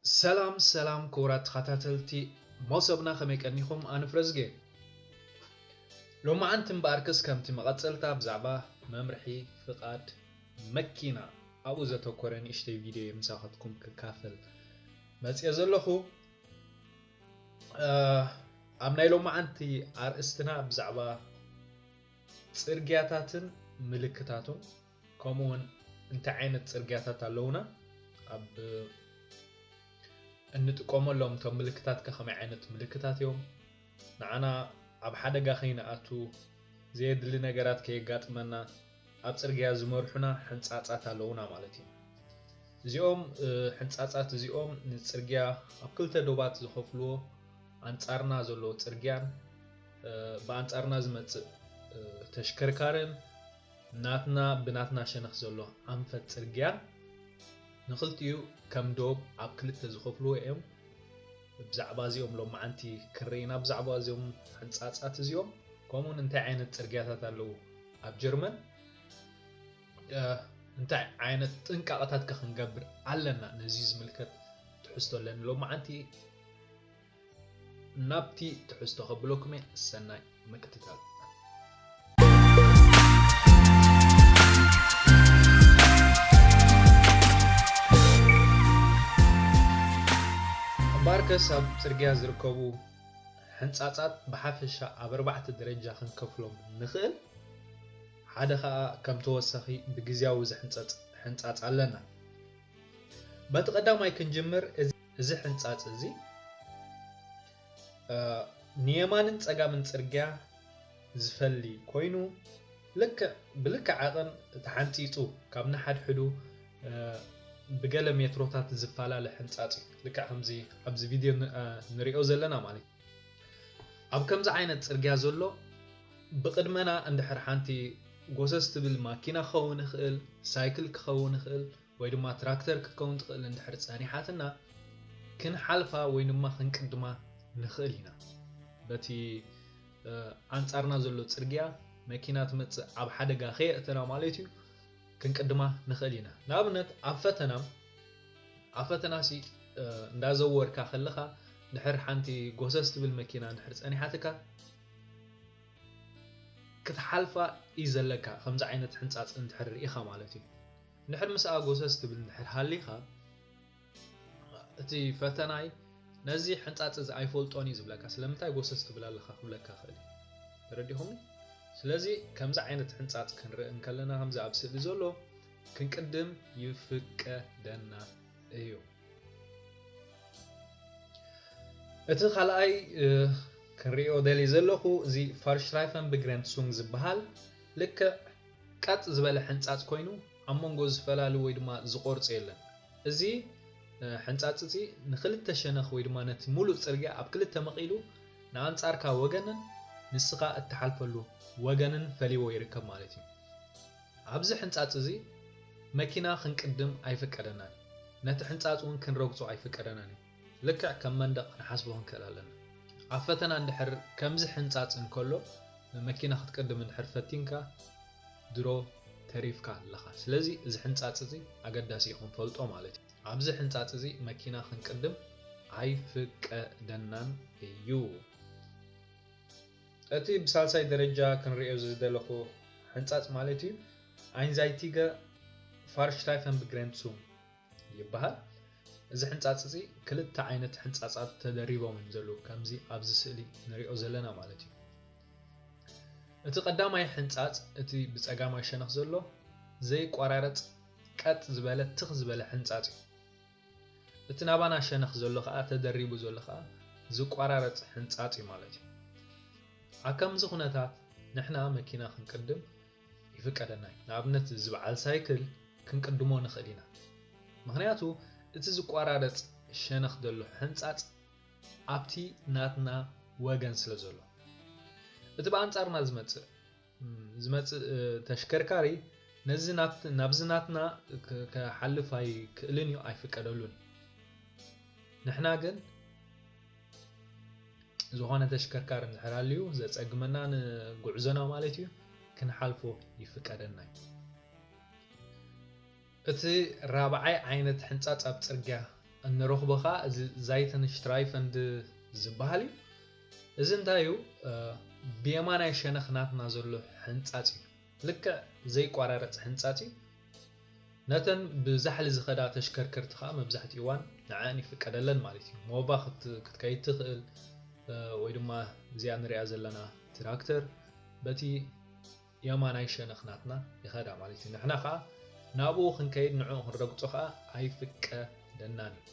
ሰላም ሰላም ክቡራት ተኸታተልቲ መሶብና፣ ከመይ ቀኒኹም? ኣነ ፍረዝጌ። ሎማዓንቲ እምበኣርከስ ከምቲ መቐጸልታ ብዛዕባ መምርሒ ፍቓድ መኪና ኣብኡ ዘተኮረ ንእሽተይ ቪድዮ ምሳኻትኩም ክካፈል መጽየ ዘለኹ። ኣብ ናይ ሎማዓንቲ ኣርእስትና ብዛዕባ ጽርግያታትን ምልክታቱን፣ ከምኡውን እንታይ ዓይነት ጽርግያታት ኣለውና፣ ኣብ እንጥቀመሎም እቶም ምልክታት ከ ከመይ ዓይነት ምልክታት እዮም፣ ንዓና ኣብ ሓደጋ ከይንኣቱ፣ ዘየድሊ ነገራት ከየጋጥመና፣ ኣብ ጽርግያ ዝመርሑና ሕንጻጻት ኣለውና ማለት እዩ። እዚኦም ሕንጻጻት እዚኦም ንጽርግያ ኣብ ክልተ ዶባት ዝኸፍልዎ፣ ኣንጻርና ዘሎ ጽርግያን ብኣንጻርና ዝመጽእ ተሽከርካርን ናትና ብናትና ሸነኽ ዘሎ ኣንፈት ጽርግያን ንኽልቲኡ ከም ዶብ ኣብ ክልተ ዝኸፍልዎ እዮም። ብዛዕባ እዚኦም ሎማዓንቲ ክንርኢ ኢና። ብዛዕባ እዚኦም ሕንጻጻት እዚኦም፣ ከምኡውን እንታይ ዓይነት ጽርግያታት ኣለዉ ኣብ ጀርመን፣ እንታይ ዓይነት ጥንቃቐታት ከ ክንገብር ኣለና፣ ነዚ ዝምልከት ትሕዝቶ ኣለኒ ሎማዓንቲ። ናብቲ ትሕዝቶ ከብለኩም እየ። ሰናይ ምክትታል። እምበኣርከስ ኣብ ጽርግያ ዝርከቡ ሕንጻጻት ብሓፈሻ ኣብ ኣርባዕተ ደረጃ ክንከፍሎም ንኽእል። ሓደ ኸኣ ከም ተወሳኺ ብግዝያዊ ዝሕንጸጽ ሕንጻጽ ኣለና። በቲ ቀዳማይ ክንጅምር፣ እዚ፣ እዚ ሕንጻጽ እዚ፣ እ፣ ንየማንን ጸጋምን ጽርግያ ዝፈሊ ኮይኑ፣ ልክዕ፣ ብልክዕ ዓቐን ተሓንጺጹ ካብ ንሓድሕዱ፣ እ፣ ብገለ ሜትሮታት ዝፈላለ ሕንጻጽ እዩ። ልክዕ ከምዚ ኣብዚ ቪድዮ ን-፣ እ፣ ንሪኦ ዘለና ማለት እዩ። ኣብ ከምዚ ዓይነት ጽርግያ ዘሎ፣ ብቕድመና እንድሕር ሓንቲ ጎሰስ ትብል ማኪና ክኸውን ይኽእል፣ ሳይክል ክኸውን ይኽእል፣ ወይ ድማ ትራክተር ክትከውን ትኽእል እንድሕር ጸኒሓትና፣ ክንሓልፋ ወይ ድማ ክንቅድማ ንኽእል ኢና። በቲ፣ እ፣ ኣንጻርና ዘሎ ጽርግያ መኪና ትመጽእ ኣብ ሓደጋ ከየእተና ማለት እዩ፣ ክንቅድማ ንኽእል ኢና። ንኣብነት ኣብ ፈተና፣ ኣብ ፈተናሲ፣ እ፣ እንዳዘወርካ ከለኻ፣ ድሕር ሓንቲ ጎሰስ ትብል መኪና እንድሕር ጸኒሓትካ፣ ክትሓልፋ እዩ ዘለካ፣ ከምዚ ዓይነት ሕንጻጽ እንድሕር ርኢኻ ማለት እዩ። እንድሕር ምስኣ ጎሰስ ትብል እንድሕር ሃሊኻ፣ እቲ ፈተናይ ነዚ ሕንጻጽ እዚ ኣይፈልጦን እዩ ዝብለካ። ስለምንታይ ጎሰስ ትብል ኣለኻ ክብለካ ይኽእል እዩ። ተረዲኹምኒ? ስለዚ ከምዚ ዓይነት ሕንጻጽ ክንርኢ እንከለና፣ ከምዚ ኣብ ስእሊ ዘሎ ክንቅድም ይፍቀደና እዩ። እቲ ካልኣይ፣ እ፣ ክንሪኦ ደልየ ዘለኹ፣ እዚ Fahrstreifenbegrenzung ዝበሃል ልክዕ ቀጥ ዝበለ ሕንጻጽ ኮይኑ፣ ኣብ መንጎ ዝፈላሊ ወይ ድማ ዝቖርጽ የለን። እዚ፣ እ፣ ሕንጻጽ እዚ ንኽልተ ሸነኽ ወይ ድማ ነቲ ሙሉእ ጽርግያ ኣብ ክልተ መቒሉ፣ ንኣንጻርካ ወገንን ንስኻ እትሓልፈሉ ወገንን ፈሊዎ ይርከብ ማለት እዩ። ኣብዚ ሕንጻጽ እዚ መኪና ክንቅድም ኣይፍቀደናን፣ ነቲ ሕንጻጽ እውን ክንረግጾ ኣይፍቀደናን እዩ። ልክዕ ከም መንደቕ ክንሓስቦ ክንክእል ኣለና። ኣብ ፈተና እንድሕር ከምዚ ሕንጻጽ እንከሎ መኪና ክትቅድም እንድሕር ፈቲንካ፣ ድሮ ተሪፍካ ኣለኻ። ስለዚ እዚ ሕንጻጽ እዚ ኣገዳሲ እዩ ክንፈልጦ ማለት እዩ። ኣብዚ ሕንጻጽ እዚ መኪና ክንቅድም ኣይፍቀደናን እዩ። እቲ ብሳልሳይ ደረጃ ክንሪኦ ዝደለኹ ሕንጻጽ ማለት እዩ፣ Einseitige Fahrstreifenbegrenzung ይበሃል። እዚ ሕንጻጽ እዚ ክልተ ዓይነት ሕንጻጻት ተደሪቦም እዮም ዘለዉ፣ ከምዚ ኣብዚ ስእሊ ንሪኦ ዘለና ማለት እዩ። እቲ ቀዳማይ ሕንጻጽ፣ እቲ ብጸጋማይ ሸነኽ ዘሎ፣ ዘይቋራረጽ ቀጥ ዝበለ ትኽ ዝበለ ሕንጻጽ እዩ። እቲ ናባና ሸነኽ ዘሎ ኸኣ፣ ተደሪቡ ዘሎ ኸኣ ዝቋራረጽ ሕንጻጽ እዩ ማለት እዩ። ኣብ ከምዚ ኩነታት ንሕና መኪና ክንቅድም ይፍቀደና እዩ። ንኣብነት፣ እዚ በዓል ሳይክል ክንቅድሞ ንኽእል ኢና። ምኽንያቱ፣ እቲ ዝቋራረጽ ሸነኽ ዘሎ ሕንጻጽ ኣብቲ ናትና ወገን ስለ ዘሎ። እቲ ብኣንጻርና ዝመጽእ፣ ዝመጽእ፣ እ፣ ተሽከርካሪ ነዚ ናብት-፣ ናብዚ ናትና ክ-፣ ክሓልፍ ኣይክእልን እዩ፣ ኣይፍቀደሉን። ንሕና ግን ዝኾነ ተሽከርካሪ እንድሕር ሃልዩ ዘጸግመና ንጉዕዞና ማለት እዩ፣ ክንሓልፎ ይፍቀደና እዩ። እቲ ራብዓይ ዓይነት ሕንጻጽ ኣብ ጽርግያ እንረኽቦ ኸዓ እዚ ዛይተንሽትራይፈንድ ዝበሃል እዩ። እዚ እንታይ እዩ? ብየማናይ ሸነኽ ናትና ዘሎ ሕንጻጽ እዩ። ልክዕ ዘይቋራረጽ ሕንጻጽ እዩ። ነተን ብዛሕሊ ዝኸዳ ተሽከርከርቲ ኸዓ መብዛሕትኡ እዋን ንዐን ይፍቀደለን ማለት እዩ። ሞባ ክትከይድ ትኽእል፣ ወይ ድማ እዚኣ ንሪኣ ዘለና ትራክተር በቲ የማናይ ሸነኽ ናትና ይኸዳ ማለት እዩ። ንሕና ኸዓ ናብኡ ክንከይድ፣ ንዕኡ ክንረግጾ ኸዓ ኣይፍቀደናን እዩ።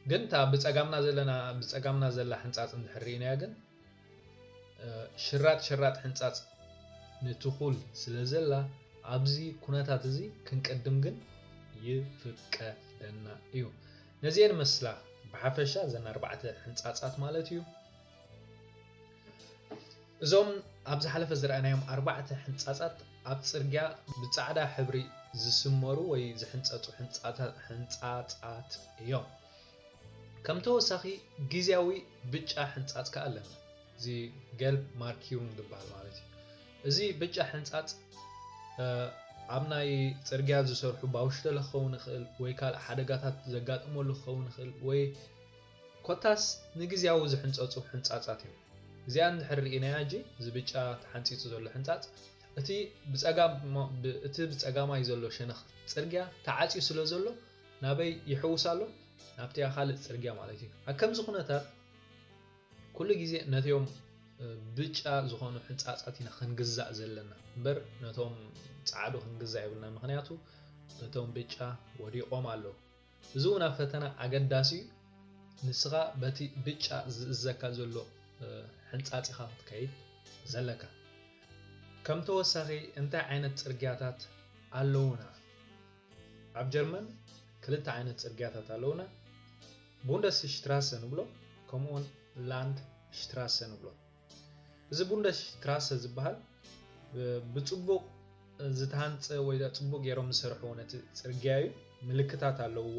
ግን እታ ብጸጋምና ዘለና፣ ብጸጋምና ዘላ ሕንጻጽ እንድሕር ርኢናያ ግን፣ ሽራጥ ሽራጥ ሕንጻጽ ንትኹል ስለ ዘላ፣ ኣብዚ ኩነታት እዚ ክንቅድም ግን ይፍቀደና እዩ። ነዚኤን መስላ ብሓፈሻ እዘን ኣርባዕተ ሕንጻጻት ማለት እዩ። እዞም ኣብ ዝሓለፈ ዝረኣናዮም ኣርባዕተ ሕንጻጻት ኣብ ጽርግያ ብጻዕዳ ሕብሪ ዝስመሩ ወይ ዝሕንጸጹ ሕንጻታ-፣ ሕንጻጻት እዮም። ከም ተወሳኺ ግዝያዊ ብጫ ሕንጻጽ ከኣ ኣለና። እዚ ገልብ ማርኪሩን ዝበሃል ማለት እዩ። እዚ ብጫ ሕንጻጽ፣ እ፣ ኣብ ናይ ጽርግያ ዝሰርሑ ባውሽተለ ክኸውን ይኽእል፣ ወይ ካልእ ሓደጋታት ዘጋጥመሉ ክኸውን ይኽእል፣ ወይ ኮታስ ንግዝያዊ ዝሕንጸጹ ሕንጻጻት እዮም። እዚኣ እንድሕር ርኢናያ፣ እጂ እዚ ብጫ ተሓንጺጹ ዘሎ ሕንጻጽ፣ እቲ ብጸጋም-፣ ብ-፣ እቲ ብጸጋማይ ዘሎ ሸነኽ ጽርግያ ተዓጽዩ ስለ ዘሎ፣ ናበይ ይሕውስ ኣሎ? ናብቲ ካልእ ጽርግያ ማለት እዩ። ኣብ ከምዚ ኩነታት፣ ኩሉ ግዜ ነቲኦም፣ እ፣ ብጫ ዝኾኑ ሕንጻጻት ኢና ክንግዛእ ዘለና እምበር፣ ነቶም ጻዕዱ ክንግዛእ የብልና። ምኽንያቱ፣ እቶም ብጫ ወዲቖም ኣለዉ። እዚ እውን ኣብ ፈተና ኣገዳሲ እዩ። ንስኻ በቲ ብጫ ዝእዘካ ዘሎ፣ እ፣ ሕንጻጽ ኢኻ ክትከይድ ዘለካ። ከም ተወሳኺ፣ እንታይ ዓይነት ጽርግያታት ኣለዉና? ኣብ ጀርመን ክልተ ዓይነት ጽርግያታት ኣለዉና። ቡንደስሽትራሰ ንብሎ፣ ከምኡውን ላንድሽትራሰ ንብሎ። እዚ ቡንደስሽትራሰ ዝበሃል፣ ብ-፣ ብጽቡቕ ዝተሃንጸ ወይ ደኣ ጽቡቕ ገይሮም ዝሰርሕዎ ነቲ ጽርግያ እዩ። ምልክታት ኣለውዎ።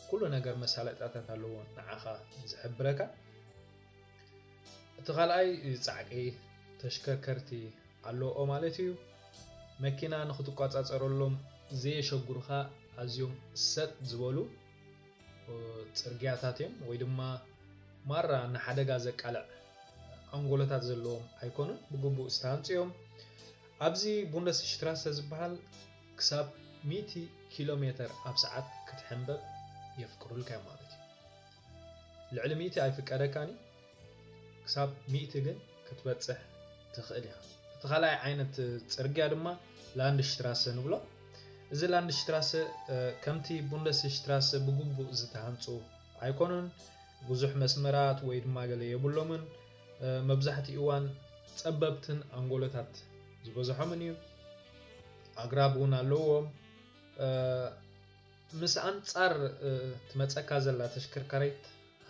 ኩሉ ነገር መሳለጥያታት ኣለዎ ንዓኻ ዝሕብረካ። እቲ ካልኣይ ጻዕቂ ተሽከርከርቲ ኣለዎ ማለት እዩ። መኪና ንኽትቋጻጸረሎም ዘየሸጉሩኻ ኣዝዮም ሰጥ ዝበሉ፣ እ፣ ጽርግያታት እዮም፣ ወይ ድማ ማራ ንሓደጋ ዘቃልዕ ኣንጎሎታት ዘለዎም ኣይኮኑን፣ ብግቡእ ዝተሃንጹ እዮም። ኣብዚ ቡንደስሽትራሰ ዝበሃል ክሳብ ሚእቲ ኪሎ ሜተር ኣብ ሰዓት ክትሕንበብ የፍቅዱልካ እዮም ማለት እዩ። ልዕሊ ሚእቲ ኣይፍቀደካን እዩ። ክሳብ ሚእቲ ግን ክትበጽሕ ትኽእል ኢኻ። እቲ ካልኣይ ዓይነት ጽርግያ ድማ ላንድሽትራሰ ንብሎ። እዚ ላንድሽትራሰ፣ እ፣ ከምቲ ቡንደስሽትራሰ ብግቡእ ዝተሃንጹ ኣይኮኑን። ብዙሕ መስመራት ወይ ድማ ገለ የብሎምን። እ፣ መብዛሕትኡ እዋን ጸበብትን ኣንጎሎታት ዝበዝሖምን እዩ። ኣግራብ እውን ኣለዎም። እ፣ ምስ ኣንጻር፣ እ፣ ትመጸካ ዘላ ተሽከርካሪት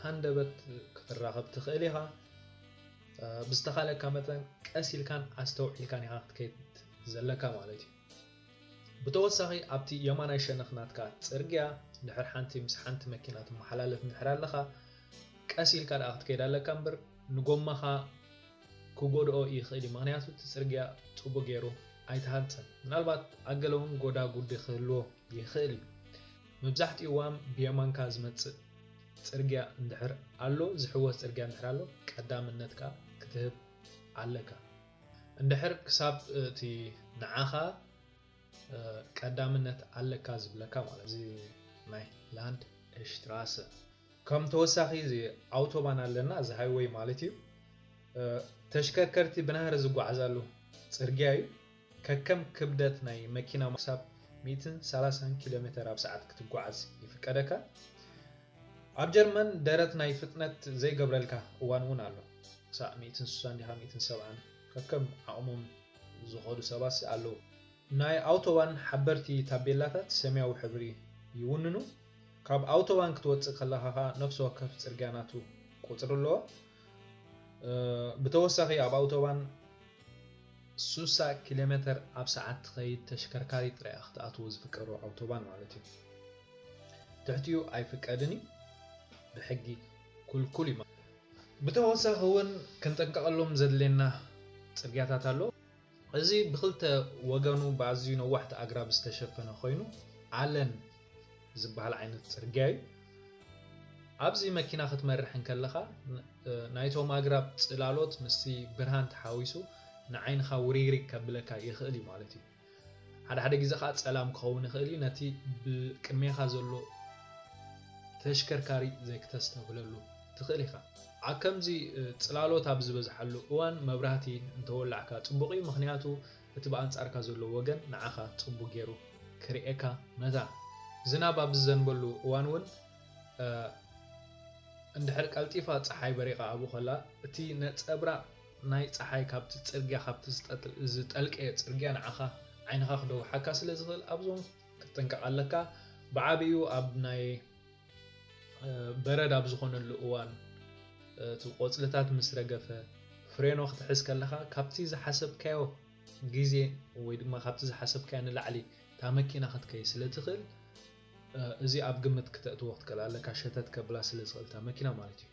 ሃንደበት ክትራኸብ ትኽእል ኢኻ። እ፣ ብዝተኻለካ መጠን ቀስ ኢልካን ኣስተውዒልካን ኢኻ ክትከይድ ዘለካ ማለት እዩ። ብተወሳኺ ኣብቲ የማናይ ሸነኽ ናትካ ጽርግያ ድሕር ሓንቲ ምስ ሓንቲ መኪና ትመሓላለፍ እንድሕር ኣለኻ፣ ቀስ ኢልካ ደኣ ክትከይድ ኣለካ እምበር ንጎማኻ ክጎድኦ ይኽእል እዩ። ምኽንያቱ እቲ ጽርግያ ጽቡቕ ገይሩ ኣይተሃንጸን። ምናልባት ኣብ ገለ እውን ጎዳጉዲ ክህልዎ ይኽእል እዩ። መብዛሕትኡ እዋን ብየማንካ ዝመጽእ ጽርግያ እንድሕር ኣሎ፣ ዝሕወስ ጽርግያ እንድሕር ኣሎ፣ ቀዳምነትካ ክትህብ ኣለካ። እንድሕር ክሳብ እቲ ንዓኻ፣ እ፣ ቀዳምነት ኣለካ ዝብለካ ማለት፣ እዚ ናይ ላንድሽትራሰ። ከም ተወሳኺ እዚ ኣውቶባን ኣለና፣ እዚ ሃይወይ ማለት እዩ። እ፣ ተሽከርከርቲ ብናህሪ ዝጓዓዛሉ ጽርግያ እዩ። ከከም ክብደት ናይ መኪና ክሳብ ሚእትን ሰላሳን ኪሎ ሜተር ኣብ ሰዓት ክትጓዓዝ ይፍቀደካ። ኣብ ጀርመን ደረት ናይ ፍጥነት ዘይገብረልካ እዋን እውን ኣሎ። ክሳዕ ሚእትን ስሳን ዲኻ ሚእትን ሰብዓን ከከም ዓቕሞም ዝኸዱ ሰባት ኣለዉ። ናይ ኣውቶባን ሓበርቲ ታቤላታት ሰማያዊ ሕብሪ ይውንኑ። ካብ ኣውቶባን ክትወጽእ ከለኻ ኸኣ ነፍሲ ወከፍ ጽርግያ ናቱ ቁጽሪ ኣለዎ። እ፣ ብተወሳኺ ኣብ ኣውቶባን ሱሳ ኪሎ ሜተር ኣብ ሰዓት ትኸይድ ተሽከርካሪ ጥራይ ክትኣትዎ ዝፍቀዶ ኣውቶባን ማለት እዩ። ትሕቲኡ ኣይፍቀድን እዩ፣ ብሕጊ ክልኩል እዩ። ብተወሳኺ እውን ክንጥንቀቐሎም ዘድልየና ጽርግያታት ኣሎ። እዚ ብኽልተ ወገኑ ብኣዝዩ ነዋሕቲ ኣግራብ ዝተሸፈነ ኮይኑ፣ ኣለን ዝበሃል ዓይነት ጽርግያ እዩ። ኣብዚ መኪና ክትመርሕ እንከለኻ ናይቶም ኣግራብ ጽላሎት ምስቲ ብርሃን ተሓዊሱ ንዓይንኻ ውሪግሪግ ከብለካ ይኽእል እዩ ማለት እዩ። ሓደ ሓደ ግዜ ከዓ ጸላም ክኸውን ይኽእል እዩ። ነቲ ብቅድሜኻ ዘሎ ተሽከርካሪ ዘይክተስተብህለሉ ትኽእል ኢኻ። ኣብ ከምዚ ጽላሎት ኣብ ዝበዝሓሉ እዋን መብራህቲ እንተወላዕካ ጽቡቕ እዩ፣ ምኽንያቱ እቲ ብኣንጻርካ ዘሎ ወገን ንዓኻ ጽቡቕ ገይሩ ክርእየካ። መታ ዝናብ ኣብ ዝዘንበሉ እዋን እውን እንድሕር ቀልጢፋ ጸሓይ በሪቓ ኣብኡ ከላ እቲ ነጸብራቕ ናይ ጸሓይ ካብቲ ጽርግያ ካብቲ ዝጠልቀየ ጽርግያ ንዓኻ ዓይንኻ ክደውሓካ ስለ ዝኽእል ኣብዞም ክትጥንቀቕ ኣለካ። ብዓብዩ ኣብ ናይ በረድ ኣብ ዝኾነሉ እዋን እቲ ቆጽልታት ምስ ረገፈ ፍሬኖ ክትሕዝ ከለኻ ካብቲ ዝሓሰብካዮ ግዜ ወይ ድማ ካብቲ ዝሓሰብካዮ ንላዕሊ እታ መኪና ክትከይ ስለ ትኽእል እዚ ኣብ ግምት ክተእትዎ ክትክእል ኣለካ። ሸተት ከብላ ስለ ዝኽእል እታ መኪና ማለት እዩ።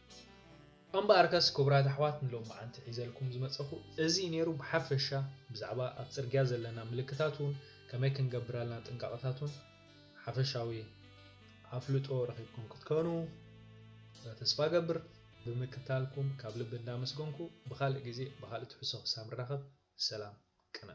እምበኣርከስ ክቡራት ኣሕዋት ንሎም መዓንቲ ሒዘልኩም ዝመፀኹ እዚ ነይሩ። ብሓፈሻ ብዛዕባ ኣብ ፅርግያ ዘለና ምልክታት እውን ከመይ ክንገብር ኣለና ጥንቃቐታት እውን ሓፈሻዊ ኣፍልጦ ረኺብኩም ክትኮኑ ተስፋ ገብር። ብምክታልኩም ካብ ልቢ እንዳመስገንኩ ብኻልእ ግዜ ብኻልእ ትሕዝቶ ክሳብ ንራኸብ ሰላም ቅነ።